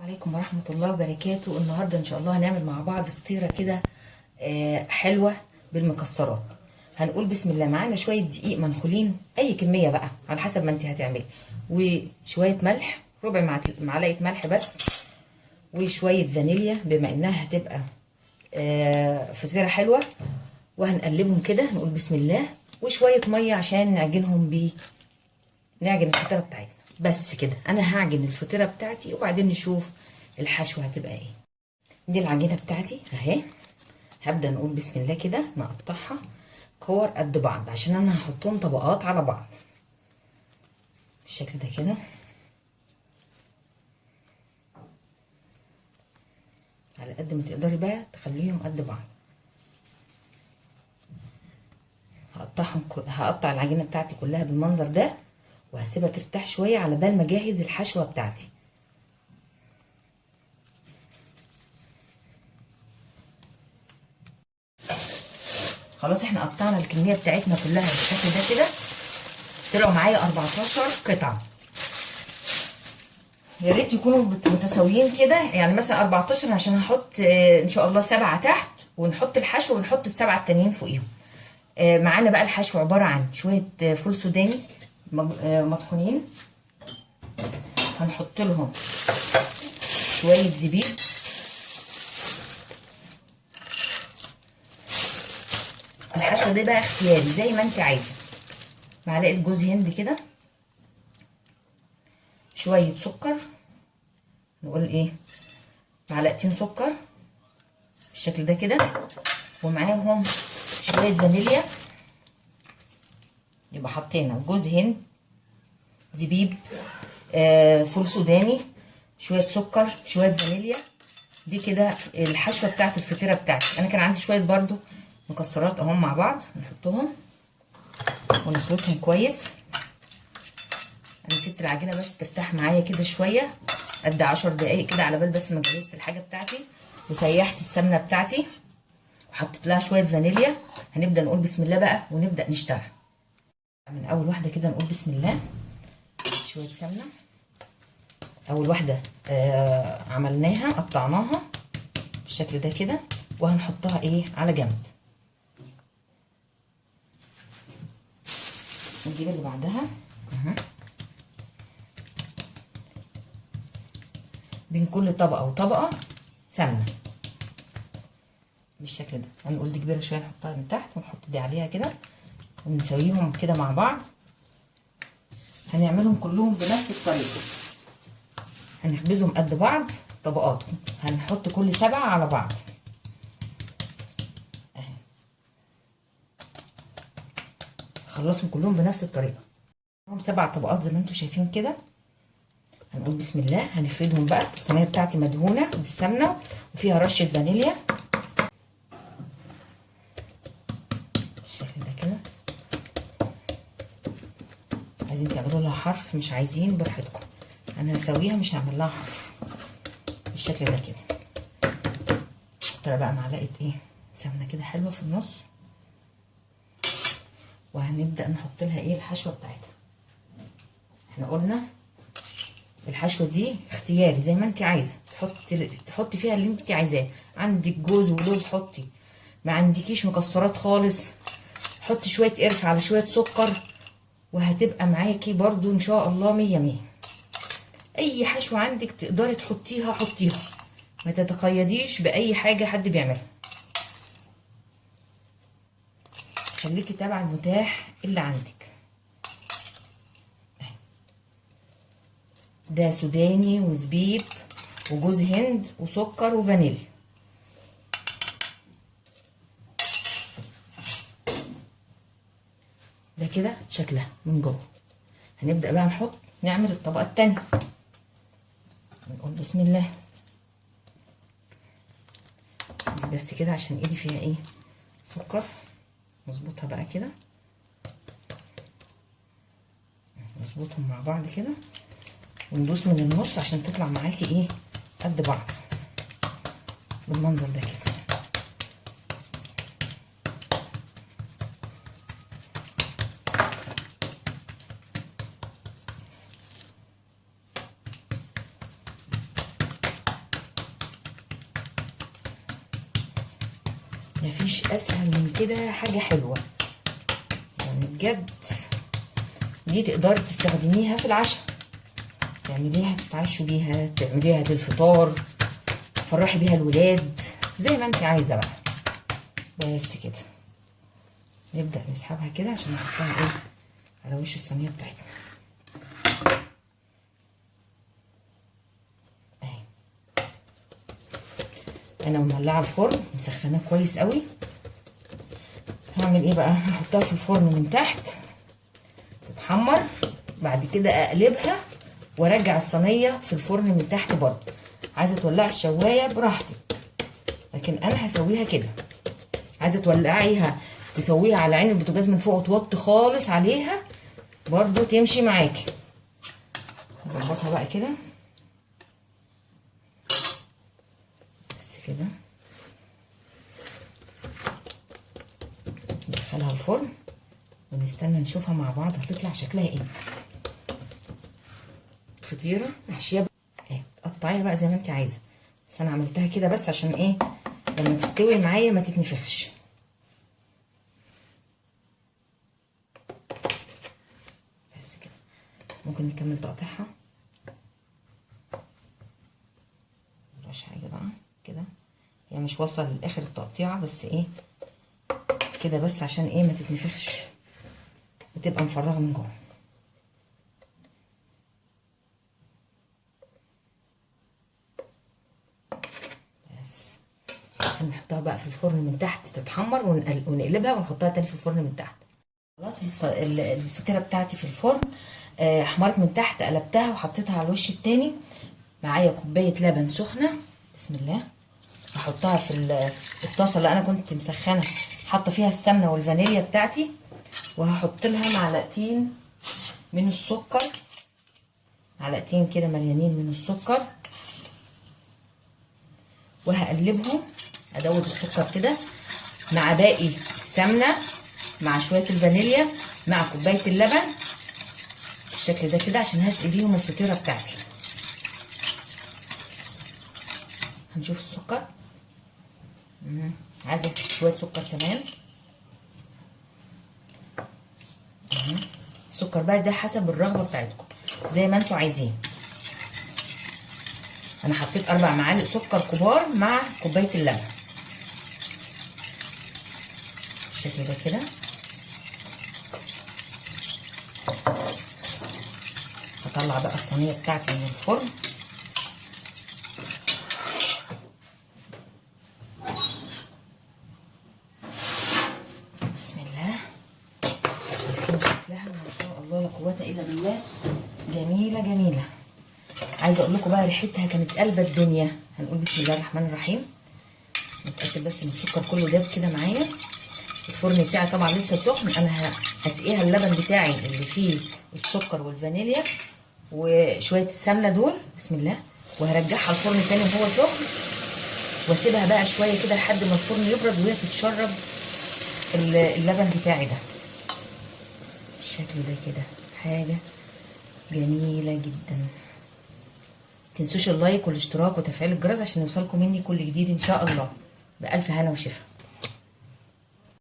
عليكم ورحمة الله وبركاته. النهاردة إن شاء الله هنعمل مع بعض فطيرة كده حلوة بالمكسرات. هنقول بسم الله. معانا شوية دقيق منخولين، أي كمية بقى على حسب ما انت هتعملي، وشوية ملح، ربع معلقة ملح بس، وشوية فانيليا بما إنها هتبقى فطيرة حلوة. وهنقلبهم كده، نقول بسم الله، وشوية مية عشان نعجنهم بيه، نعجن الفطيرة بتاعتنا. بس كده انا هعجن الفطيره بتاعتي وبعدين نشوف الحشوه هتبقى ايه. دي العجينة بتاعتي اهي. هبدا نقول بسم الله كده، نقطعها كور قد بعض عشان انا هحطهم طبقات على بعض بالشكل ده كده، على قد ما تقدري بقى تخليهم قد بعض. هقطعهم، هقطع العجينة بتاعتي كلها بالمنظر ده، وهسيبها ترتاح شوية على بال ما اجهز الحشوه بتاعتي. خلاص احنا قطعنا الكمية بتاعتنا كلها بالشكل ده كده، طلعوا معايا 14 قطعه. يا ريت يكونوا متساويين كده، يعني مثلا 14 عشان هحط ان شاء الله 7 تحت، ونحط الحشو ونحط ال7 التانيين فوقيهم. معانا بقى الحشو عبارة عن شوية فول سوداني مطحونين، هنحط لهم شوية زبيب، الحشو ده بقى اختياري زي ما انت عايزه، معلقه جوز هند كده، شوية سكر، نقول ايه، معلقتين سكر بالشكل ده كده، ومعاهم شوية فانيليا. يبقى حطينا جوز هند، زبيب، فول سوداني، شوية سكر، شوية فانيليا. دي كده الحشوه بتاعت الفطيره بتاعتي. انا كان عندي شوية برضو مكسرات اهم مع بعض، نحطهم ونخلطهم كويس. انا سبت العجينة بس ترتاح معايا كده شوية، قد 10 دقايق كده، على بال بس ما جهزت الحاجة بتاعتي وسيحت السمنة بتاعتي وحطيت لها شوية فانيليا. هنبدا نقول بسم الله بقى ونبدا نشتغل. من اول واحدة كده نقول بسم الله. شوية سمنه، اول واحدة عملناها قطعناها بالشكل ده كده، وهنحطها ايه على جنب. نجيب اللي بعدها بين كل طبقه وطبقه سمنه بالشكل ده. هنقول دي كبيرة شوية نحطها من تحت ونحط دي عليها كده، ونسويهم كده مع بعض. هنعملهم كلهم بنفس الطريقة، هنخبزهم قد بعض طبقات، هنحط كل 7 على بعض اهي. خلصهم كلهم بنفس الطريقة، هم 7 طبقات زي ما انتم شايفين كده. هنقول بسم الله. هنفردهم بقى. الصينية بتاعتي مدهونه بالسمنه وفيها رشه فانيليا بالشكل ده كده. عايزين تعملوا لها حرف، مش عايزين براحتكم، انا هسويها مش هعمل لها حرف بالشكل ده كده. احط لها بقى معلقه ايه سمنه كده حلوة في النص، وهنبدا نحط لها ايه الحشوه بتاعتها. احنا قلنا الحشوه دي اختياري زي ما انت عايزه، تحطي فيها اللي انت عايزاه. عندك جوز ولوز حطي، ما عندكيش مكسرات خالص حطي شوية قرفه على شوية سكر، وهتبقى معاكي برضو ان شاء الله 100 100. اي حشوه عندك تقدري تحطيها حطيها، ما تتقيديش باي حاجة حد بيعملها، خليكي تابعه المتاح اللي عندك. ده سوداني وزبيب وجوز هند وسكر وفانيليا. ده كده شكلها من جوه. هنبدأ بقى نحط نعمل الطبقة التانية. نقول بسم الله. بس كده عشان ايدي فيها ايه سكر. نظبطها بقى كده، نظبطهم مع بعض كده، وندوس من النص عشان تطلع معاكي ايه قد بعض بالمنظر ده كده. مفيش اسهل من كده، حاجة حلوة يعني بجد. دي تقدري تستخدميها في العشاء، تعمليها تتعشوا بيها، تعمليها للفطار، تفرحي بيها الولاد زي ما انت عايزه بقى. بس كده نبدأ نسحبها كده عشان نحطها ايه على وش الصينية بتاعتنا اهي. انا مولعه الفرن، مسخناه كويس قوي. هعمل ايه بقى؟ هحطها في الفرن من تحت تتحمر، بعد كده اقلبها وارجع الصينية في الفرن من تحت برضو. عايزه تولعي الشوايه براحتك، لكن انا هسويها كده. عايزه تولعيها تسويها على عين البوتاجاز من فوق وتوطي خالص عليها برضو تمشي معاكي. نظبطها بقى كده بس كده، ندخلها الفرن ونستنى نشوفها مع بعض هتطلع شكلها ايه. فطيره محشيه اهي، تقطعيها بقى زي ما انت عايزه، بس انا عملتها كده بس عشان ايه؟ لما تستوي معايا ما تتنفخش. بس كده ممكن نكمل تقطيعها، مبلاش حاجة بقى كده، هي مش واصله للاخر التقطيعه، بس ايه كده بس عشان ايه ما تتنفخش وتبقى مفرغة من جوه. بس هنحطها بقى في الفرن من تحت تتحمر، ونقلبها ونحطها تاني في الفرن من تحت. خلاص الفطيره بتاعتي في الفرن حمرت من تحت، قلبتها وحطيتها على الوش التاني. معايا كوباية لبن سخنة، بسم الله، هحطها في الطاسه اللي انا كنت مسخنه حاطه فيها السمنة والفانيليا بتاعتي، وهحط لها معلقتين من السكر، معلقتين كده مليانين من السكر، وهقلبهم. ادوب السكر كده مع باقي السمنة مع شوية الفانيليا مع كوباية اللبن بالشكل ده كده، عشان هسقي بيهم الفطيره بتاعتي. هنشوف السكر، عايزه شوية سكر كمان. السكر بقى ده حسب الرغبة بتاعتكم زي ما انتوا عايزين. انا حطيت 4 معالق سكر كبار مع كوباية اللبن بالشكل ده كده. هطلع بقى الصينية بتاعتي من الفرن. بسم الله، شايفين شكلها ما شاء الله لا قوة الا بالله، جميلة جميلة. عايزه اقول لكم بقى ريحتها كانت قلبه الدنيا. هنقول بسم الله الرحمن الرحيم. نتاكد بس ان السكر كله داب كده معايا. الفرن بتاعي طبعا لسه سخن، انا هسقيها اللبن بتاعي اللي فيه السكر والفانيليا وشوية السمنة دول، بسم الله، وهرجعها الفرن تاني وهو سخن، واسيبها بقى شوية كده لحد ما الفرن يبرد وهي تتشرب اللبن بتاعي ده بالشكل ده كده. حاجة جميلة جدا. متنسوش اللايك والاشتراك وتفعيل الجرس عشان يوصلكم مني كل جديد ان شاء الله. بألف هنا وشفا.